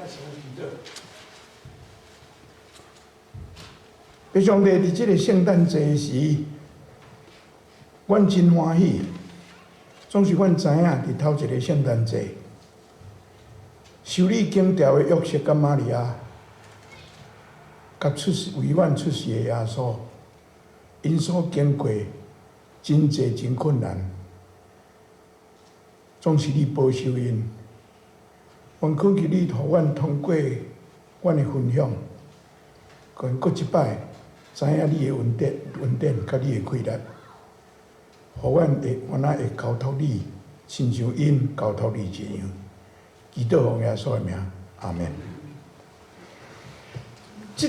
咱先祈禱。父上帝，佇這个聖誕節時，阮真歡喜，總是阮知影佇頭一个聖誕節，修女經調的約瑟佮瑪利亞，佮出世為阮出世的耶穌，𪜶所經過真濟真困難，總是你保守𪜶。阮懇求你，予阮通過阮的分享，閣閣一擺知影你的恩典、恩典佮你的氣力，予阮會原來會交託你，親像𪜶交託你一樣。祈禱奉耶穌的名，阿門。這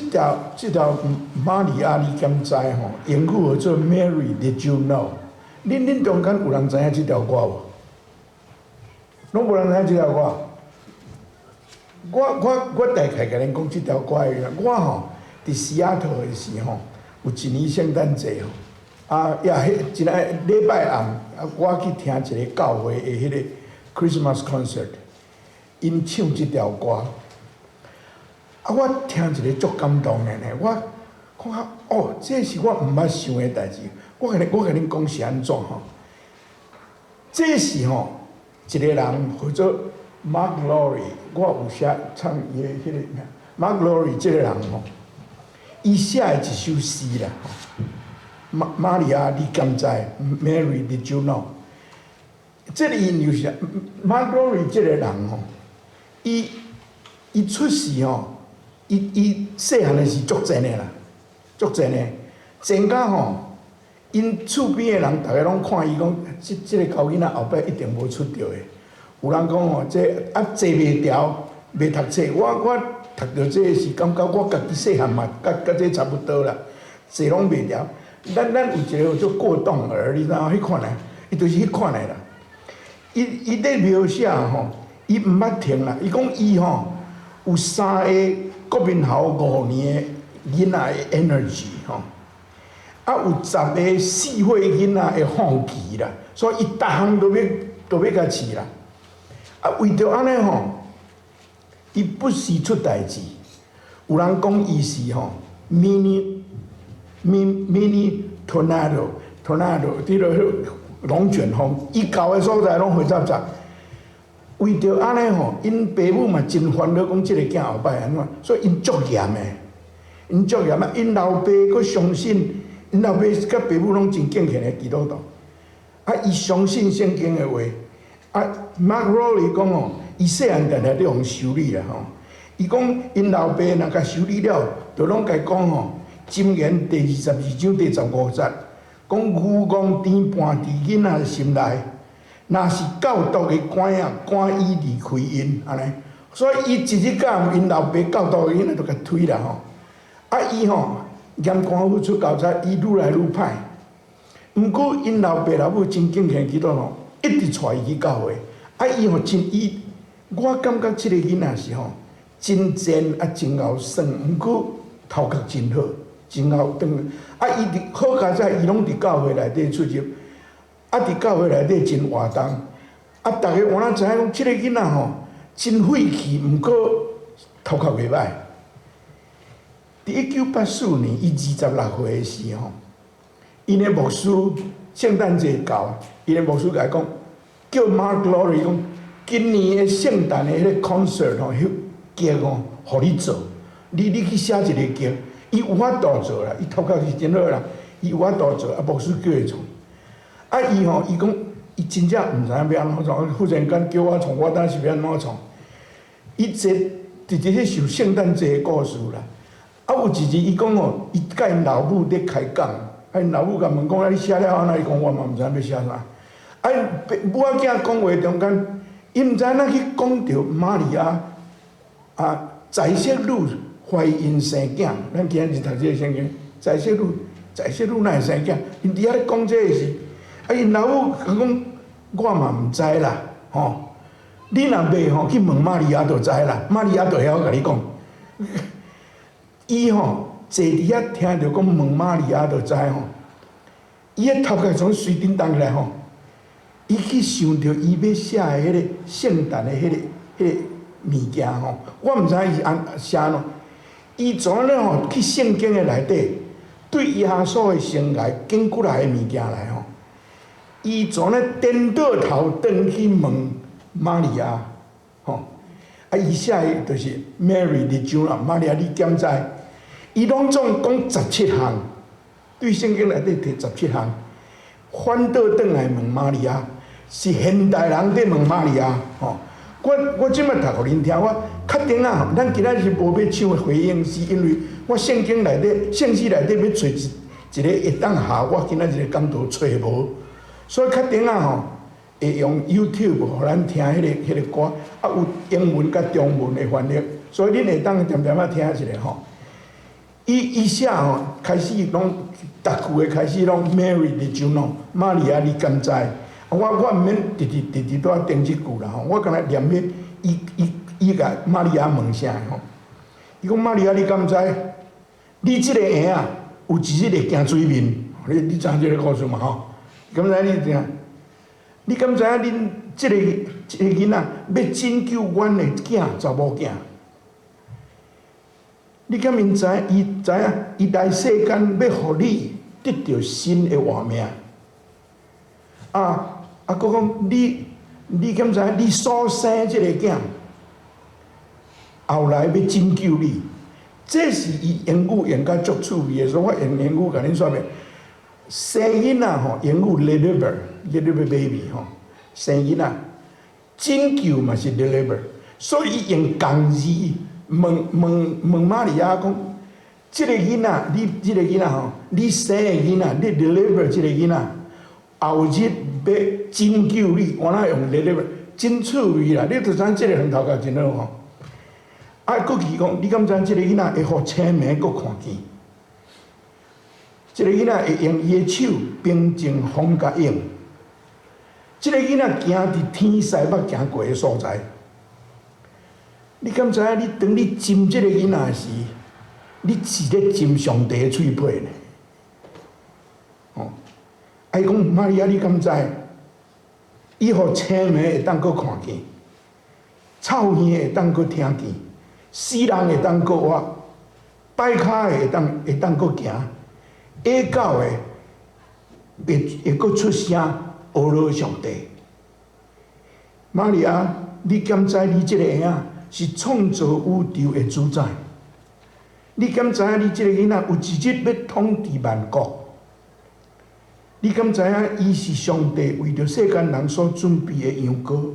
條瑪利亞你敢知吼？英語叫做 Mary Did you know？恁中間有人知影這條歌無？攏無人知影這條歌。我大概共恁講這條歌的，我吼佇西雅圖的時吼，有一年聖誕節吼，啊也彼一個禮拜暗，啊我去聽一個教會的彼個 Christmas concert，𪜶唱這條歌，啊我聽一个足感動的呢，我看哦，這是我毋捌想的代誌。我共恁講是按怎吼？這是吼一个人叫做 Mark Lowry，我有寫唱伊的彼個名。Mark Lowry 這个人吼，伊寫的一首詩啦吼。瑪利亞，你敢知？Mary did you know？這个因就是 Mark Lowry 這个人吼，伊出世吼，伊細漢的時足賤的啦，足賤的，賤甲吼，𪜶厝邊的人逐个攏看伊講，這個猴囡仔後擺一定無出著的。有人講吼，這啊坐袂牢，袂讀冊。我讀著這個是感覺我家己細漢嘛，佮這差不多啦，坐攏袂牢。咱有一個叫做過動兒，你知影彼款的，伊就是彼款的啦。伊咧描寫吼，伊毋捌停啦。伊講伊吼有三个國民校5年的囡仔的 energy 吼，啊有10个4歲囡仔的好奇啦，所以伊逐項都欲共試啦。啊，為著按呢吼，伊不時出代誌。有人講伊是吼 mini tornado tornado，佇咧龍捲風，伊到的所在攏火雜雜。為著按呢吼，𪜶爸母嘛真煩惱，講這个囝後擺按怎，所以𪜶足嚴的，𪜶足嚴啊！𪜶老爸閣相信，𪜶老爸佮爸母攏真敬虔的基督徒，啊，伊相信聖經的話。啊，Mark Lowry 講吼，伊細漢定定咧予修理啦吼。伊講𪜶老爸若共修理了，就攏共伊講吼，箴言第22章第15節，講牛戇甜伴佇囡仔心內，若是教導的拐仔，趕伊離開𪜶按呢。所以伊一日到晚𪜶老爸教導的囡仔就共推啦吼。啊，伊吼嚴寒付出交差，伊愈來愈歹。毋過𪜶老爸老母真敬虔基督徒。一直帶伊去教會，啊！伊吼真伊，我感覺這个囡仔是吼真賤啊，真𠢕耍，毋過頭殼真好，真𠢕轉。啊！伊佇好佳哉，伊攏佇教會內底出入，啊！佇教會內底真活動，啊！逐个原來知影講，這个囡仔吼真晦氣，毋過頭殼袂歹。佇1984年，伊26歲的時吼，𪜶的牧師聖誕節到，𪜶的牧師共伊講，叫 Mark Lowry 講，今年的聖誕的彼个 concert 吼，彼劇吼，予你做，你去寫一个劇，伊有法度做啦，伊頭殼是真好啦，伊有法度做，啊，牧師叫伊創，啊，伊吼，伊講，伊真正毋知影欲按怎創，忽然間叫我創，我當時欲按怎創？伊坐直直咧想聖誕節的故事啦，啊，有一日伊講吼，伊佮𪜶老母咧開講，啊，𪜶老母共問講啊，你寫了按怎？伊講我嘛毋知影欲寫啥。啊，母仔囝講話中間，伊毋知影哪去講著瑪利亞啊，宰色女懷孕生囝，咱今日讀這個聖經，宰色女，宰色女哪會生囝？𪜶佇遐咧講這个時，啊，𪜶老母講，我嘛毋知啦，吼，你若袂吼去問瑪利亞就知啦，瑪利亞就會曉共你講。伊吼坐佇遐聽著講問瑪利亞就知吼，伊的頭殼從隨叮當起來吼。伊去想著伊欲寫的彼个聖誕的彼個物件吼，我毋知伊按寫按怎，伊怎咧吼去聖經的內底，對耶穌的生涯經過來的物件來吼，伊怎咧顛倒頭轉去問瑪利亞吼，啊，伊寫的就是 Mary 的上啦，瑪利亞你敢知？伊攏總講十七項，對聖經內底提十七項，反倒轉來問瑪利亞，是現代人佇問瑪利亞吼。我這擺讀予恁聽，我確定啊，咱今仔日無欲唱回應詩，因為我聖經內底、聖詩內底欲揣一一个會當合我今仔日個講道揣無，所以確定啊吼，會用 YouTube 予咱聽彼個歌，啊有英文佮中文的翻譯，所以恁會當恬恬仔聽一下吼。伊寫吼，開始攏逐句的開始攏 Mary did you know，瑪利亞你敢知？我毋免直直直直拄仔頂這句啦吼，我敢若念彼伊伊共瑪利亞問啥吼？伊講瑪利亞你敢知？你這個嬰仔有一日會行水面，你知影這個故事嘛吼？敢知你知影？你敢知影恁這個囡仔欲拯救阮的囝查某囝？你敢𪜶知？伊知影？伊來世間欲予你得著新的活命。啊，閣講你敢知影？你所生這個囝，後來欲拯救你，這是伊英語用甲足趣味的，所以我用英語共恁說明。生囡仔吼，英語 deliver，deliver baby 吼，生囡仔拯救嘛是 deliver，所以伊用仝字問瑪利亞講，這個囡仔，你這個囡仔吼，你生的囡仔，你 deliver 這個囡仔，後日欲拯救你，我哪用 deliver，真趣味啦！你就知影這個源頭較真好吼。啊，閣去講，你敢知這個囡仔會予青盲閣看見？這個囡仔會用伊的手平靜風佮湧。這個囡仔行佇天使捌行過的所在。你敢知影？你當你斟這個囡仔時，你是咧斟上帝的喙皮呢？哦，啊伊講瑪利亞，你敢知？伊予青盲會當閣看見，臭耳會當閣聽見，死人會當閣活，跛跤的會當閣行，啞狗的會閣出聲，呵咾上帝。瑪利亞，你敢知你這個嬰仔是創造宇宙的主宰？你敢知影你這個囡仔有一日欲統治萬國？你敢知影伊是上帝為著世間人所準備的羊羔？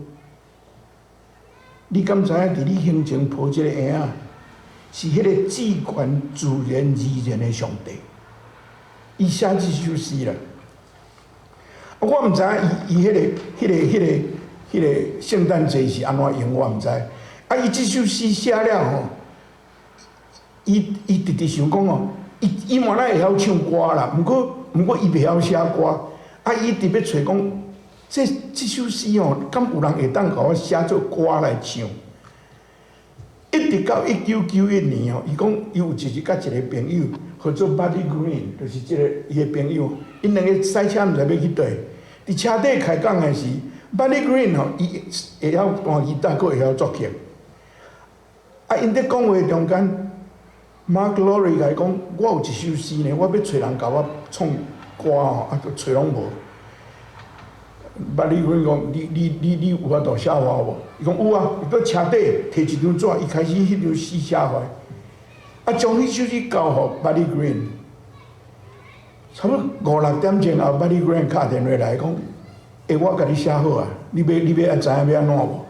你敢知影佇你胸前抱這個嬰仔，是彼個至懸自然而然的上帝？伊寫這首詩啦。我毋知影伊彼個聖誕節是按怎用，我毋知。啊，伊這首詩寫了吼，伊直直想講哦，伊嘛若會曉唱歌啦，毋過伊袂曉寫歌。啊，伊直欲揣講，這首詩吼，敢有人會當共我寫做歌來唱？一直到1991年吼，伊講伊有一日佮一個朋友，號做 Buddy Greene，就是這個伊的朋友，𪜶兩個駛車毋知欲去佗，佇車底開講的時，Buddy Greene 吼，伊會曉彈吉他，閣會曉作曲。啊，𪜶佇講話中間，Mark Lowry 共伊講，我有一首詩呢，我欲揣人共我創歌吼，啊，都揣攏無。Buddy Greene 講，你有法度寫予我無？伊講有啊，伊佇車底提一張紙，伊開始彼張詩寫予伊，啊，將彼首詩交予 Buddy Greene。差不多五六點鐘後，Buddy Greene 敲電話來講，欸，我共你寫好啊，你欲愛知影欲按怎無？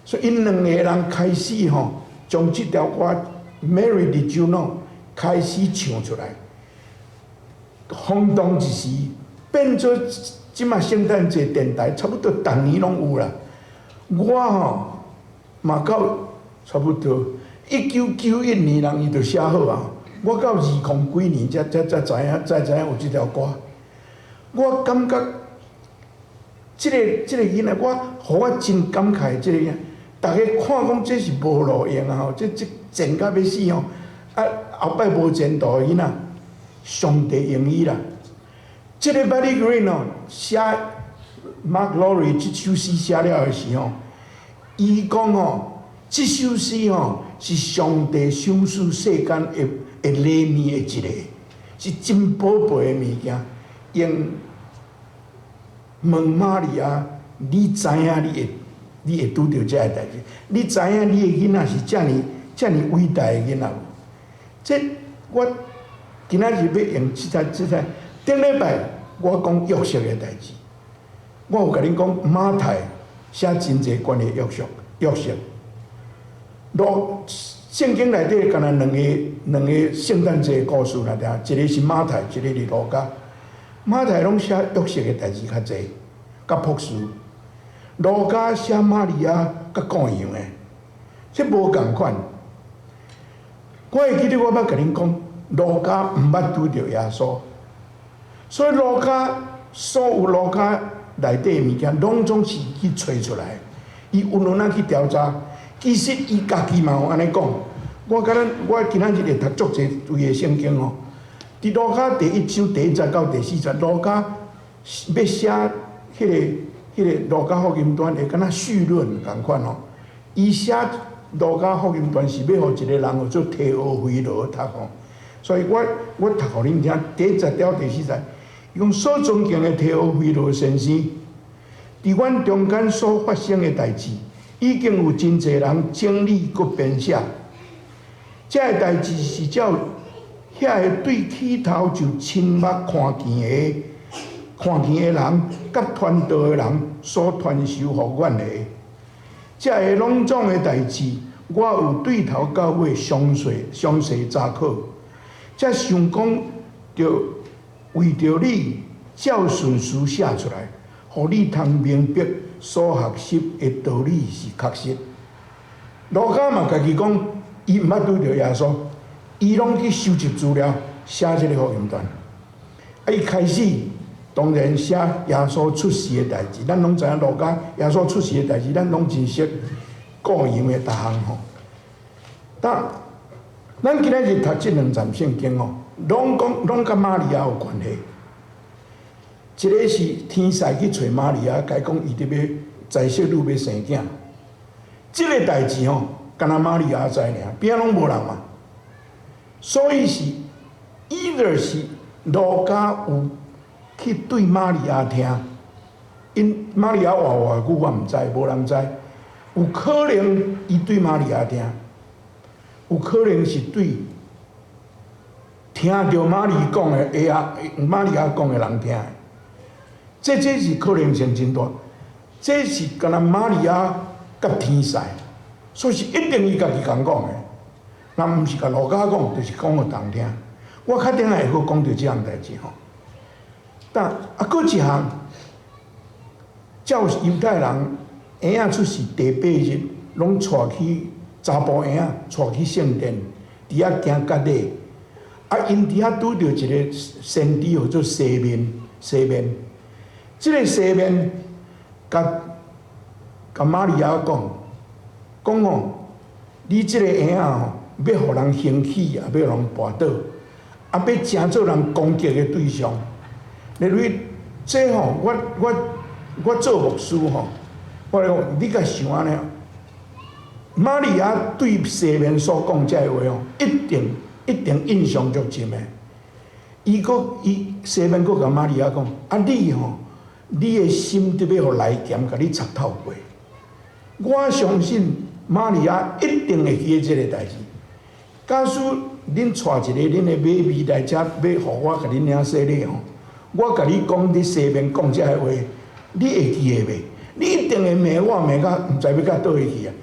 所以𪜶兩個人開始吼，將這條歌《Mary Did You Know》開始唱出來，轟動一時，變做這馬聖誕節電台差不多逐年攏有啦。我吼嘛到差不多1991年，人伊就寫好啊。我到二零幾年才知影，才知影有這條歌。我感覺這個囡仔，我予我真感慨。這個囡仔，逐家看講這是無路用啊！吼，這賤甲欲死吼！啊，後擺無前途的囡仔，上帝用伊啦。這個 Buddy Greene 哦，寫 Mark Lowry 這首詩寫了的時候，伊講吼，這首詩吼是上帝賞賜世間的的禮物的一個，是真寶貝的物件。用問瑪利亞，你知影你會拄著這个代誌？你知影你的囡仔是遮爾遮爾偉大的囡仔無？這我今仔日欲用這個這個頂禮拜我講約瑟的代誌，我有共恁講馬太寫真濟關於約瑟約瑟。路聖經內底敢若兩個兩個聖誕節故事來聽，一個是馬太，一個是路加。馬太攏寫約瑟的代誌較濟，佮樸素；路加寫瑪利亞佮羔羊的，這無仝款。我會記得我捌共恁講，路加毋捌拄著耶穌，所以路加所有路加內底的物件，攏總是去揣出來。伊有兩仔去調查，其實伊家己嘛有按呢講。我佮咱，我今仔日會讀足濟位的聖經哦。佇路加第一章第一節到第四節，路加欲寫彼個路加福音傳會敢若序論仝款吼。伊寫路加福音傳是欲予一個人叫做提俄腓羅讀吼。所以我我讀予恁聽，第一節到第四節，伊講所尊敬的提俄腓羅先生，佇阮中間所發生的代誌，已經有真濟人整理閣編寫。這个代誌是照遐个對起頭就親目看見的、看見的人，佮傳道的人所傳授予阮的。這个攏總的代誌，我有對頭到尾詳細詳細查考，才想講著為著你照順序寫出來，予你通明白所學習的道理是確實。路加嘛家己講，伊毋捌拄著耶穌，伊攏去收集資料，寫這个福音傳。啊，伊開始當然寫耶穌出世的代誌，咱攏知影路加耶穌出世的代誌，咱攏真熟羔羊的逐項吼。但咱今仔日讀這兩節聖經哦，攏講攏佮瑪利亞有關係。一个是天使去揣瑪利亞，共伊講伊佇欲在室女欲生囝。這个代誌吼，干焦瑪利亞知爾，邊仔攏無人嘛。所以是，either 是路加有去對瑪利亞聽，𪜶瑪利亞活偌久我毋知，無人知。有可能伊對瑪利亞聽，有可能是對聽著瑪利講的會啊，瑪利亞講的人聽的。這是可能性真大。這是干焦瑪利亞佮天使，所以是一定伊家己共講的。若毋是共路加講，就是講予人聽。我較等下會閣講著這項代誌吼。但啊，閣一項，照猶太人嬰仔出世第八日，攏帶去查埔嬰仔帶去聖殿，佇遐行割禮。啊，𪜶佇遐拄著一个先知號做西面，西面。這个西面共共瑪利亞講，講吼，你這个嬰仔吼，欲予人興起，也欲予人跋倒，啊，欲成做人攻擊的對象。例如這吼，我做牧師吼，我來講，你共想按呢？瑪利亞對西面所講這个話吼，一定一定印象足深的。伊閣伊西面閣共瑪利亞講：啊，你吼，你的心得欲予利劍共你插透過。我相信瑪利亞一定會記得這个代誌。假使恁帶一个恁的 baby 來遮，欲予我共恁領洗禮吼，我共你講，你西面講這个話，你會記得袂？你一定會罵我，罵甲毋知欲到佗位去啊！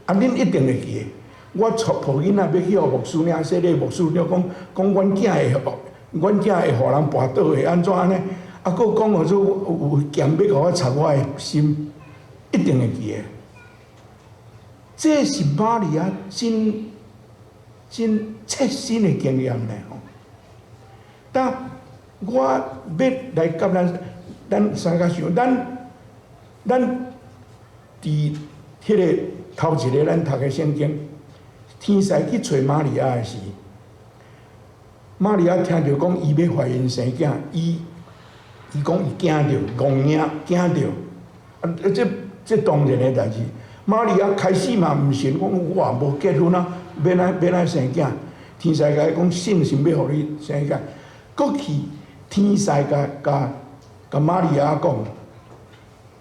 啊，恁一定會記得。我帶抱囡仔欲去予牧師領洗禮，牧師了講講阮囝會，阮囝會予人跋倒會按怎按呢？啊，閣講予做有劍欲共我插我的心，一定會記得。這是瑪利亞真真切身的經驗呢吼。但我欲來佮咱咱三個想，咱咱佇彼个頭一个咱讀的聖經，天使去揣瑪利亞的時，瑪利亞聽著講伊欲懷孕生囝，伊伊講伊驚著，戇驚驚著，啊，這這當然的代誌。瑪利亞開始嘛毋信，講我也無結婚啊，欲按欲按生囝？天使共伊講聖神欲予你生囝，閣去天使共共共瑪利亞講，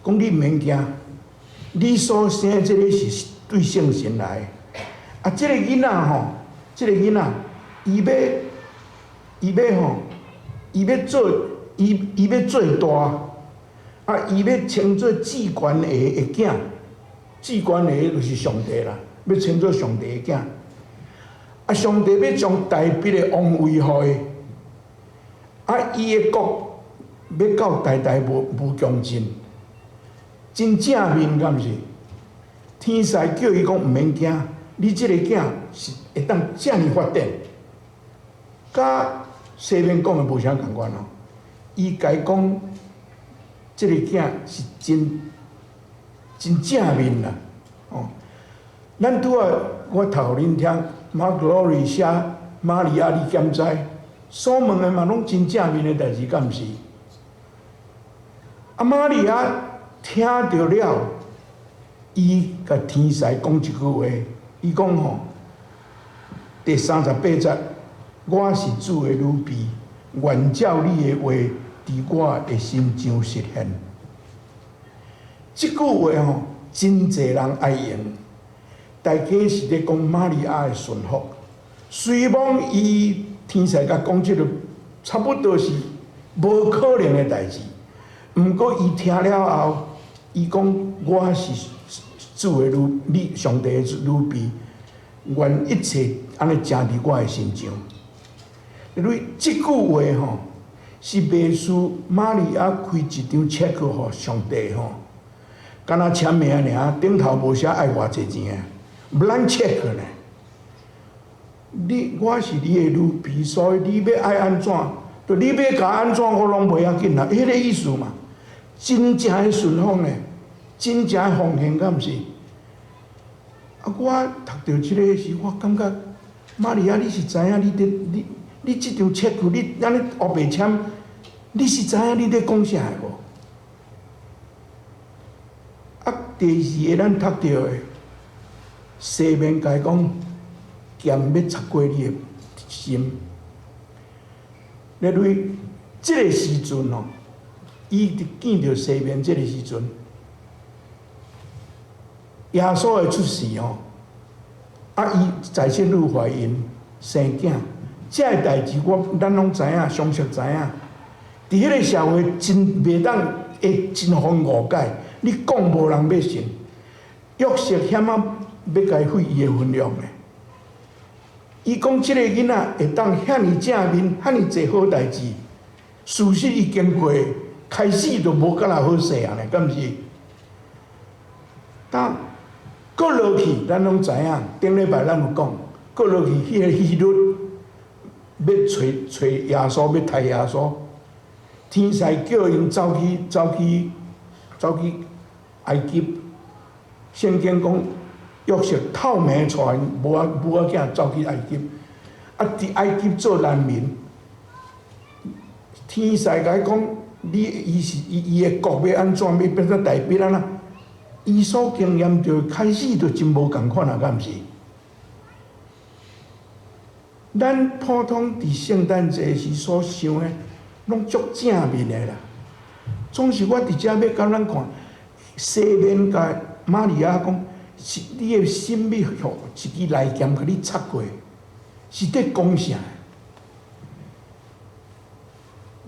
講你毋免驚，你所生這个是對聖神來的。啊，這個囡仔吼，這個囡仔，伊欲伊欲吼，伊欲做伊伊欲做大，啊，伊欲稱做至懸的的囝，至懸的就是上帝啦，欲稱做上帝的囝。啊，上帝欲將大衛的王位予伊，啊，伊的國欲到代代無無窮盡，真正面敢毋是？天使叫伊講毋免驚，你這個囝是會當遮爾發展，佮西面講的無啥仝款哦。伊共伊講，這個囝是真真正面啦，哦。咱拄仔我讀予恁聽，Mark Lowry 寫瑪利亞你敢知？所問的嘛攏真正面的代誌，敢毋是？啊，瑪利亞聽著了，伊共天使講一句話，伊講吼，第38節，我是主的女婢，願照你的話，佇我的身上實現。這句話吼，真濟人愛用。大家是咧講瑪利亞的順服，雖罔伊天使共講這个差不多是無可能的代誌，毋過伊聽了後，伊講我是主的女，你上帝的女婢，願一切按呢成佇我的身上。因為這句話吼，是袂輸瑪利亞開一張冊去予上帝吼，敢若簽名爾，頂頭無寫愛偌濟錢，blank check 呢？你我是你的女婢，所以你欲愛按怎，就你欲共按怎，我攏袂要緊啦。彼个意思嘛，真正的順服呢，真正的奉獻，敢毋是？啊，我讀著這个時，我感覺瑪利亞，你是知影你佇你你這張冊去，你按呢烏白簽，你是知影你咧講啥的無？啊，第二个咱讀著的，西面共伊講，劍欲插過你的心。咧，你這个時陣吼，伊佇見著西面這个時陣，耶穌的出世吼，啊，伊在室女懷孕生囝，這个代誌我咱攏知影，常識知影。佇彼个社會真袂當會真予人誤解，你講無人欲信。約瑟險仔欲共伊廢伊的婚約呢。伊講這个囡仔會當遐爾正面，遐爾濟好代誌，事實伊經過開始就無敢若好勢啊呢，敢毋是？但閣落去，咱攏知影，頂禮拜咱有講，閣落去彼个希律欲揣揣耶穌，欲刣耶穌，天使叫𪜶走去走去走去埃及。聖經講約瑟透暝帶𪜶母仔母仔囝走去埃及，啊，佇埃及做難民。天使共伊講，你伊是伊伊的國欲按怎，欲變做大衛按怎？伊所經驗著開始就真無仝款啊，敢毋是？咱普通佇聖誕節時所想的，攏足正面的啦。總是我佇遮欲共咱看，西面共瑪利亞講，是你的心欲予一支利劍共你插過，是佇講啥？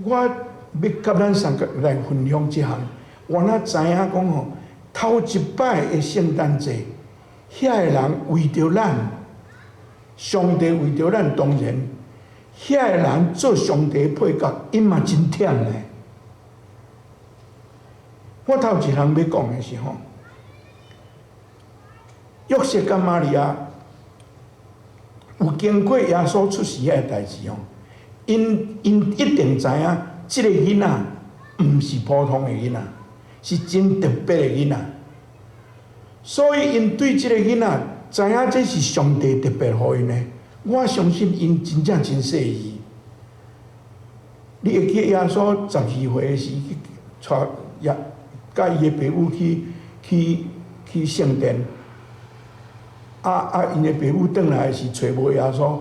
我欲佮咱三個來分享這項，原來知影講吼，頭一擺的聖誕節，遐个人為著咱，上帝為著咱當然，遐个人做上帝的配角，𪜶嘛真忝呢。我頭一項欲講的是吼，約瑟佮瑪利亞有經過耶穌出世遐个代誌吼，𪜶𪜶一定知影，這个囡仔毋是普通的囡仔，是真特別的囡仔。所以𪜶對這个囡仔知影這是上帝特別予𪜶的，我相信𪜶真正真細膩。你會記耶穌12歲時去帶耶佮伊的爸母去去去聖殿，啊啊！𪜶的爸母轉來時揣無耶穌。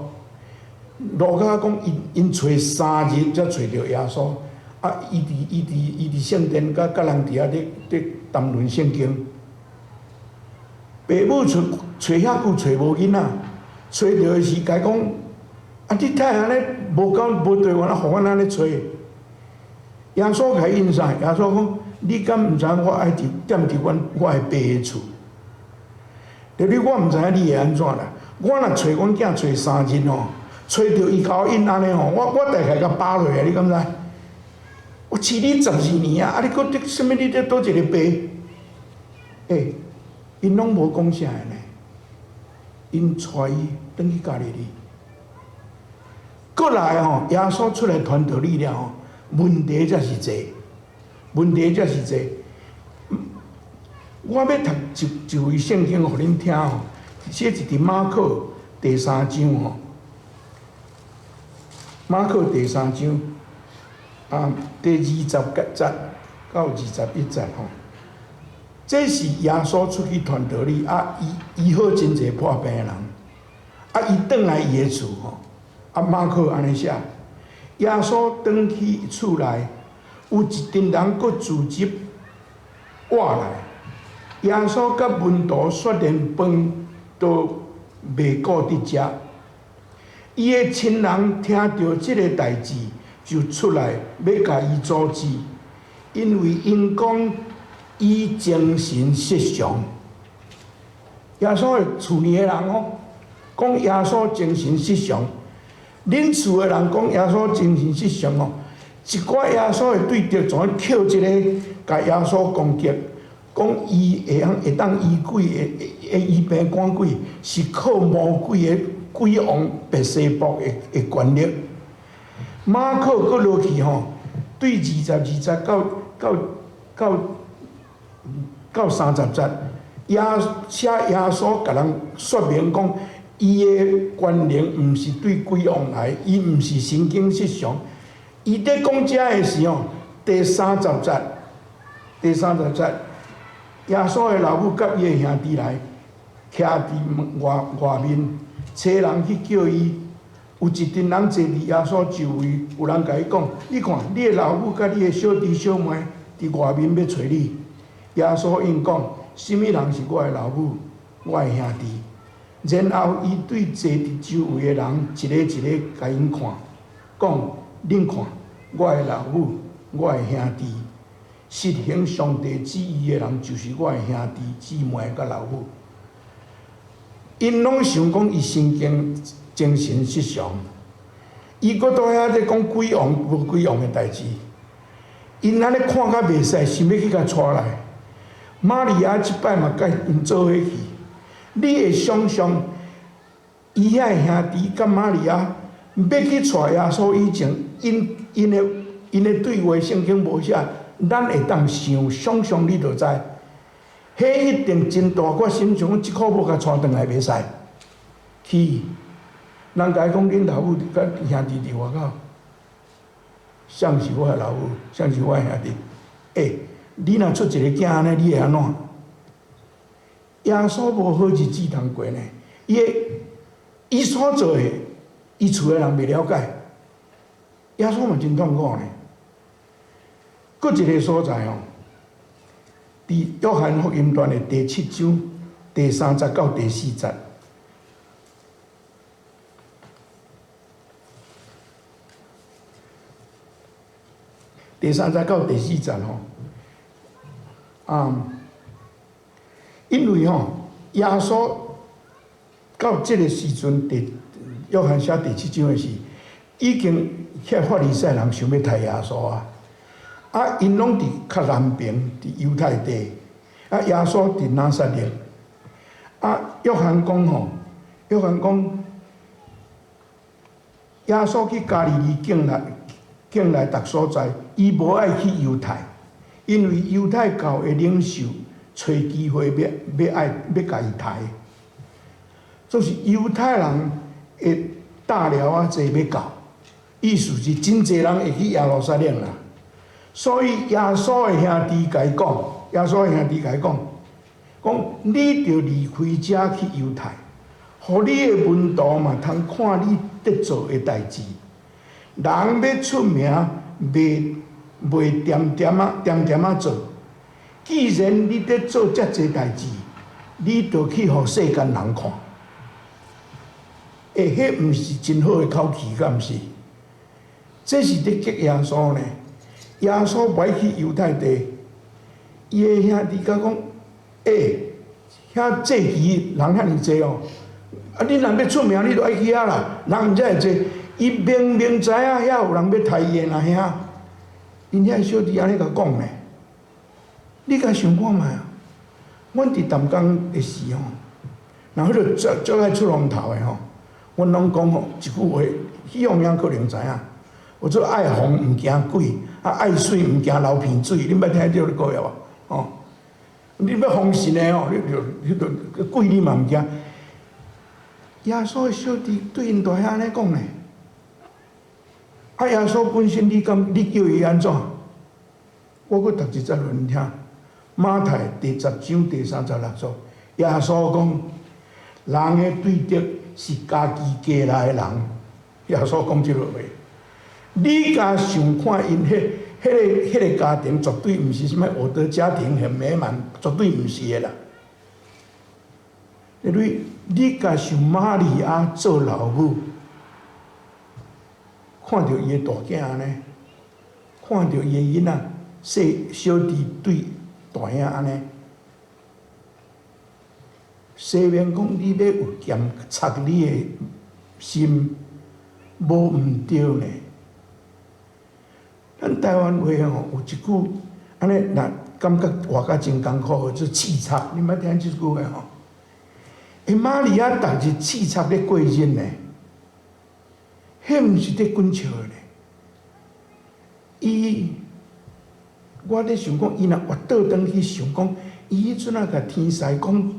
路加講，𪜶𪜶揣3日才揣著耶穌。啊！伊佇伊佇伊佇聖殿佮佮人佇遐咧咧談論聖經。爸母揣揣遐久揣無囡仔，揣著的時，共伊講：啊！你太按呢無夠無對阮，啊，予阮按呢揣。耶穌共伊應啥？耶穌講：你敢毋知影我愛佇踮佇阮我的爸的厝？著你我毋知影你會按怎啦。我若揣阮囝揣3日吼，揣著伊共我應按呢吼，我我大概共扒落啊！你敢知？我飼你12年啊！啊，你閣得啥物？你佇佗一个爸？欸，𪜶攏無講啥的呢。𪜶帶伊轉去加利利。閣來吼，耶穌出來傳道理了吼，問題才是濟，問題才是濟。我欲讀一一位聖經予恁聽吼，這是佇馬可第三章吼。馬可第三章啊，第20節到21節吼。這是耶穌出去傳道理啊，伊醫好真濟破病的人，啊，伊轉來伊的厝吼，啊，馬可按呢寫，耶穌轉去厝內，有一陣人閣聚集倚來，耶穌佮門徒煞連飯都袂顧得食，伊的親人聽著這个代誌，就出來欲共伊阻止，因為𪜶講伊精神失常。耶穌的厝裡的人哦，講耶穌精神失常。恁厝的人講耶穌精神失常哦，一寡耶穌的對敵總愛抾這个，共耶穌攻擊，講伊會曉會當醫鬼，會會醫病趕鬼，是靠魔鬼的鬼王別西卜的的權力。馬可閣落去吼，對22節到到到到30節，耶寫耶穌共人說明講，伊的權能毋是對鬼王來，伊毋是神經失常。伊佇講這的時候，第三十節，第三十節，耶穌的老母佮伊的兄弟來，徛佇外外面，差人去叫伊。有一陣人坐佇耶穌周圍，有人共伊講：你看，你的老母佮你的小弟小妹佇外面欲揣你。耶穌應講：啥物人是我的老母，我的兄弟？然後伊對坐佇周圍的人，一個一個共𪜶看，講：恁看，我的老母，我的兄弟，實行上帝旨意的人，就是我的兄弟姊妹佮老母。𪜶攏想講伊神經精神失常，伊閣佇遐咧講鬼王無鬼王的代誌，𪜶按呢看甲袂使，想欲去共帶來。瑪利亞這擺嘛佮𪜶做伙去，你會想像伊遐的兄弟佮瑪利亞欲去帶耶穌以前，𪜶𪜶的𪜶的對話聖經無寫，咱會當想想像你就知，彼一定真大決心，想講這箍無共帶轉來袂使去。人共伊講，恁老母佮兄弟佇外口，誰是我的老母，誰是我的兄弟？欸，你若出一个囝按呢，你會按怎？耶穌無好日子通過呢，伊的伊所做的，伊厝的人袂了解，耶穌嘛真痛苦呢。閣一个所在哦，佇約翰福音傳的第七章第三節到第四節。第三節到第四節吼，啊，因為吼，耶穌到這个時陣，第約翰寫第七章的時，已經遐法利賽人想欲刣耶穌啊，啊，𪜶攏佇較南邊，佇猶太地，啊，耶穌佇拿撒勒，啊，約翰講吼，約翰講，耶穌去加利利境內。境內逐所在，伊無愛去猶太，因為猶太教的領袖揣機會欲欲愛欲共伊刣，就是猶太人會大寮仔濟欲到，意思是真濟人會去耶路撒冷啦。所以耶穌的兄弟共伊講，耶穌的兄弟共伊講，講你著離開遮去猶太，予你的門徒嘛通看你佇做的代誌。人欲出名，袂恬恬仔恬恬仔做。既然你佇做遮濟代誌，你著去予世間人看。欸，彼毋是真好的口氣，敢毋是？這是佇激耶穌呢。耶穌欲去猶太地，伊的兄弟共講：欸，遐祭司人遐爾濟哦，啊，你若欲出名，你著愛去遐啦，人才會濟。伊明明知影遐有人欲刣伊的阿兄，𪜶遐小弟按呢共講呢。你共想看覓啊？阮佇淡江的時吼，若彼個足足愛出風頭的吼，阮攏講吼一句話，彼方遐可能知影，有做愛紅毋驚鬼，啊愛媠毋驚流鼻水，恁捌聽著這個無？吼，你欲封神的吼，你就彼個鬼你嘛毋驚。耶穌的小弟對𪜶大兄按呢講呢，啊耶穌本身你敢你叫伊按怎？我閣讀一節予恁聽，馬太第十章第36節，耶穌講：人的對敵是家己家內的人。耶穌講這個話，你敢想看𪜶彼個家庭絕對毋是啥物我的家庭很美滿，絕對毋是的啦。因為你敢想瑪利亞做老母，看著伊的大囝按呢，看著伊的囡仔細小弟對大兄按呢，西面講你欲有檢查你的心，無毋對呢。咱台灣話吼有一句按呢，若感覺活甲真艱苦，叫做刺插，你捌聽這句話吼？欸，瑪利亞逐日刺插咧過日呢，彼毋是佇滾笑的呢。伊，我咧想講，伊若活倒轉去想講，伊彼陣仔共天使講，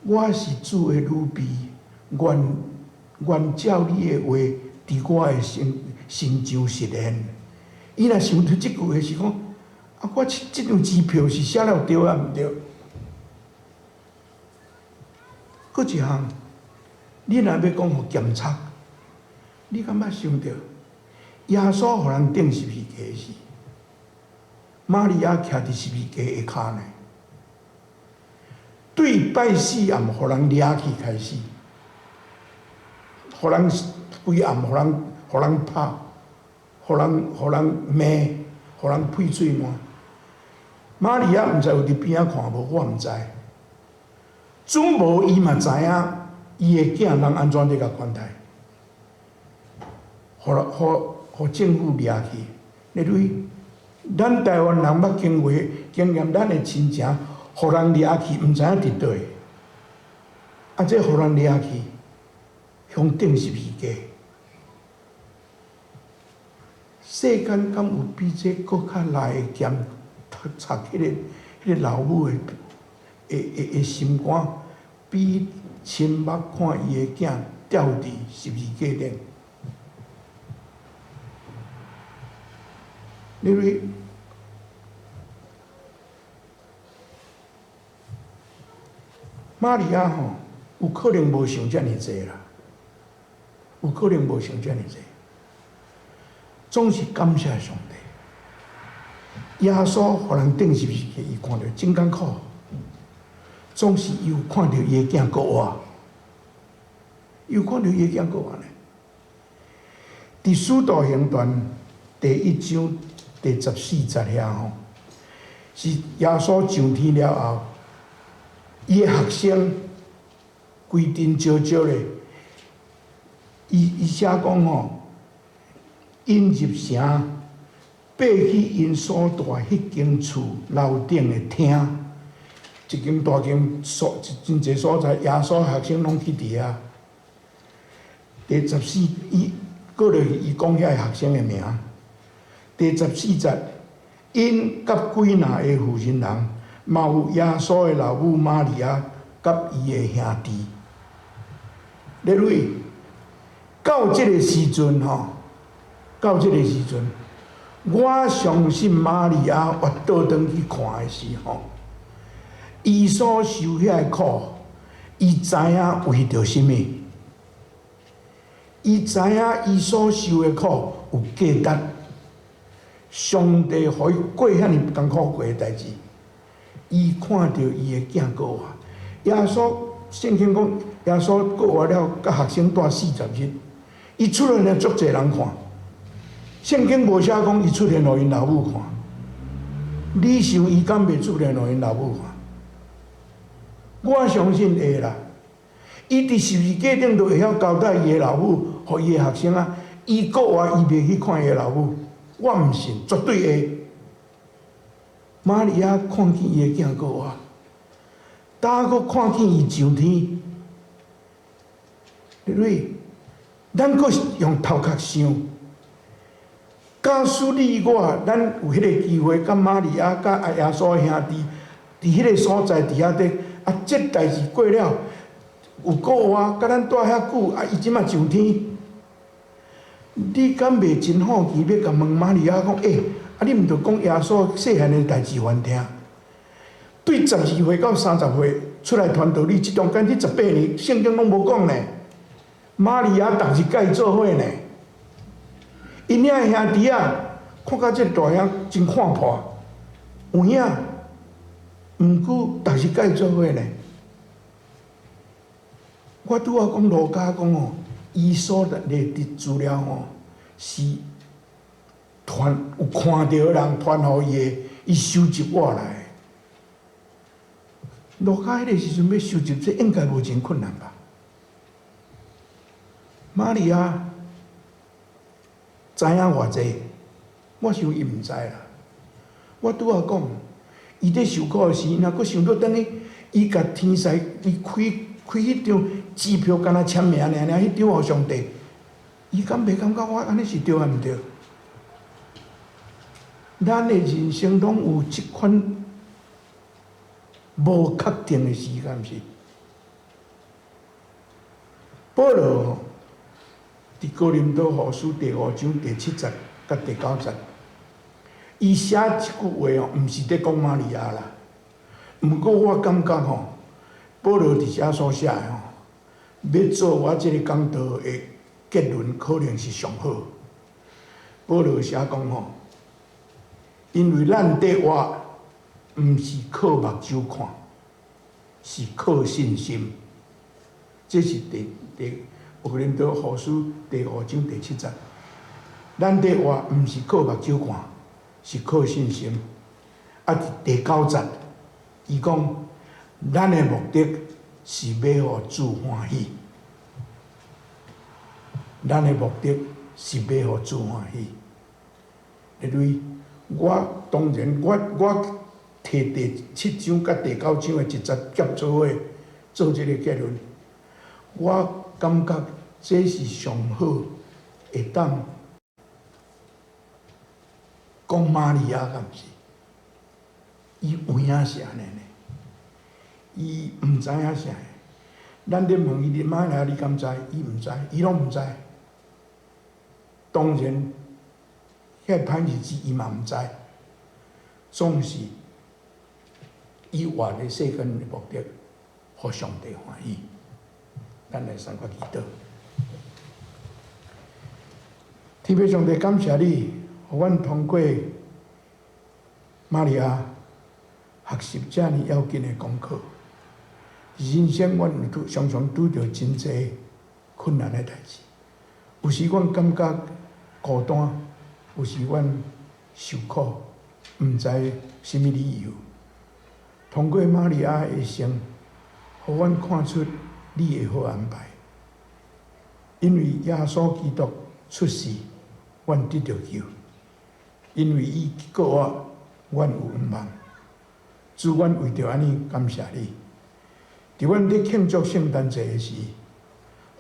我是主的女婢，願照你的話，佇我的身上實現。伊若想著這句話是講，啊，我這張支票是寫了對抑毋對？閣一項，你若欲講予檢查，你敢捌想著耶穌予人釘十字架時，瑪利亞徛佇十字架下跤呢？對拜四暗予人掠去開始，予人規暗，予人拍，予人罵，予人屁喙瀾。瑪利亞毋知有佇邊仔看無，我毋知。總無伊嘛知影，伊的囝人按怎咧共款待，予政府掠去。你對，咱台灣人捌經過經驗，咱的親情，予人掠去，毋知影佇佗。啊，這予人掠去，向釘十字架。世間敢有比這閣較來的檢查彼個老母的心肝，比親目看伊的囝吊佇十字架頂？因為瑪利亞吼，有可能無想遮爾濟啦，有可能無想遮爾濟，總是感謝上帝。耶穌予人釘十字架，伊看著真艱苦，總是伊有看著伊的囝閣活，伊有看著伊的囝閣活呢。佇使徒行傳第1章第14節遐吼，是耶穌上天了後，伊的學生規陣招招咧，伊寫講吼，𪜶入城，爬去𪜶所蹛彼間厝樓頂的廳，一間大間所真濟所在，耶穌學生攏去佇遐。第十四，伊過落去，伊講遐個學生的名。第14節，𪜶佮幾若个婦人人，嘛有耶穌的老母瑪利亞佮伊的兄弟。咧蕊，到這个時陣吼，到這个時陣，我相信瑪利亞活倒轉去看的時吼，伊所受遐个苦，伊知影為著啥物？伊知影伊所受的苦有價值。上帝予伊過遐爾艱苦過的代誌，伊看著伊的囝過活。耶穌聖經講，耶穌過活了，佮學生蹛40日，伊出現予足濟人看。聖經無寫講伊出現予𪜶老母看。你想伊敢袂出現予𪜶老母看？我相信會啦。伊佇十字架頂就會曉交代伊的老母，予伊的學生啊。伊過活，伊袂去看伊的老母，我毋信，絕對會。瑪利亞看見伊的囝過活，焦閣看見伊上天。因為咱閣用頭殼想，假使你我，咱有彼个機會，佮瑪利亞、佮阿耶穌兄弟，佇彼个所在佇遐底，啊，這代誌過了，有過活，佮咱蹛遐久，啊，伊這馬上天，你敢袂真好奇欲共問瑪利亞講，欸，啊，你毋著講耶穌細漢的代誌予阮聽？對12歲到30歲出來傳道理，這中間這18年，聖經攏無講呢。瑪利亞逐日佮伊做伙呢，𪜶遐兄弟仔，看甲這個大兄真看破，有影，毋過逐日佮伊做伙呢。我拄仔講路加講吼，伊所列的資料吼，是傳有看著的人傳予伊的，伊收集活來。路加彼个時陣欲收集，這應該無真困難吧？瑪利亞知影偌濟？我想伊毋知啦。我拄仔講，伊佇受苦的時，若閣想到等於伊共天使，伊開開彼張支票，敢若簽名爾爾，彼張予上帝，伊敢袂感覺我按呢是對抑毋對？咱的人生攏有這款無確定的時間，是？保羅吼，佇哥林多後書第五章第七節佮第九節，伊寫這句話哦，毋是佇講瑪利亞啦。毋過我感覺吼，保羅佇遮所寫的吼，欲做我這個講道的結論，可能是上好。保羅寫講吼，因為咱佇活，毋是靠目睭看，是靠信心。這是第哥林多後書第五章第七節。咱佇活，毋是靠目睭看，是靠信心。啊，佇第九節，伊講，咱的目的是欲予主歡喜。咱的目的是欲予主歡喜。因為我當然，我提第七章佮第九章的一節夾做伙做這個結論。我感覺這是上好會當講瑪利亞，敢毋是？伊有影是按呢呢？伊毋知影啥。咱咧問伊，瑪利亞，你敢知？伊毋知，伊攏毋知。當然，遐歹日子伊嘛毋知。總是伊活佇世間的目的，予上帝歡喜。咱來三個祈禱。天父上帝，感謝你，予阮通過瑪利亞學習遮爾要緊的功課。人生阮有拄常常拄著真濟困難的代誌，有時阮感覺孤單，有時阮受苦，毋知啥物理由。通過瑪利亞的一生，予阮看出你的好安排。因為耶穌基督出世，阮得著救；因為伊復活，阮有向望。主，阮為著按呢感謝你。佇阮佇慶祝聖誕節的時，予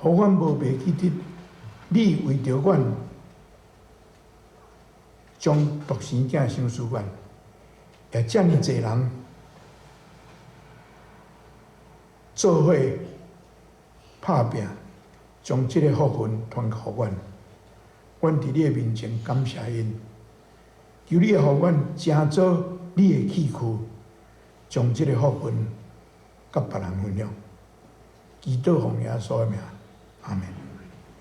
阮無袂記得，你為著阮將獨生囝賞賜阮，也遮爾濟人做伙拍拚，將這个福分傳予阮。阮佇你的面前感謝𪜶，求你予阮成做你的器具，將這个福分佮別人分享。祈禱奉耶穌的名，阿門。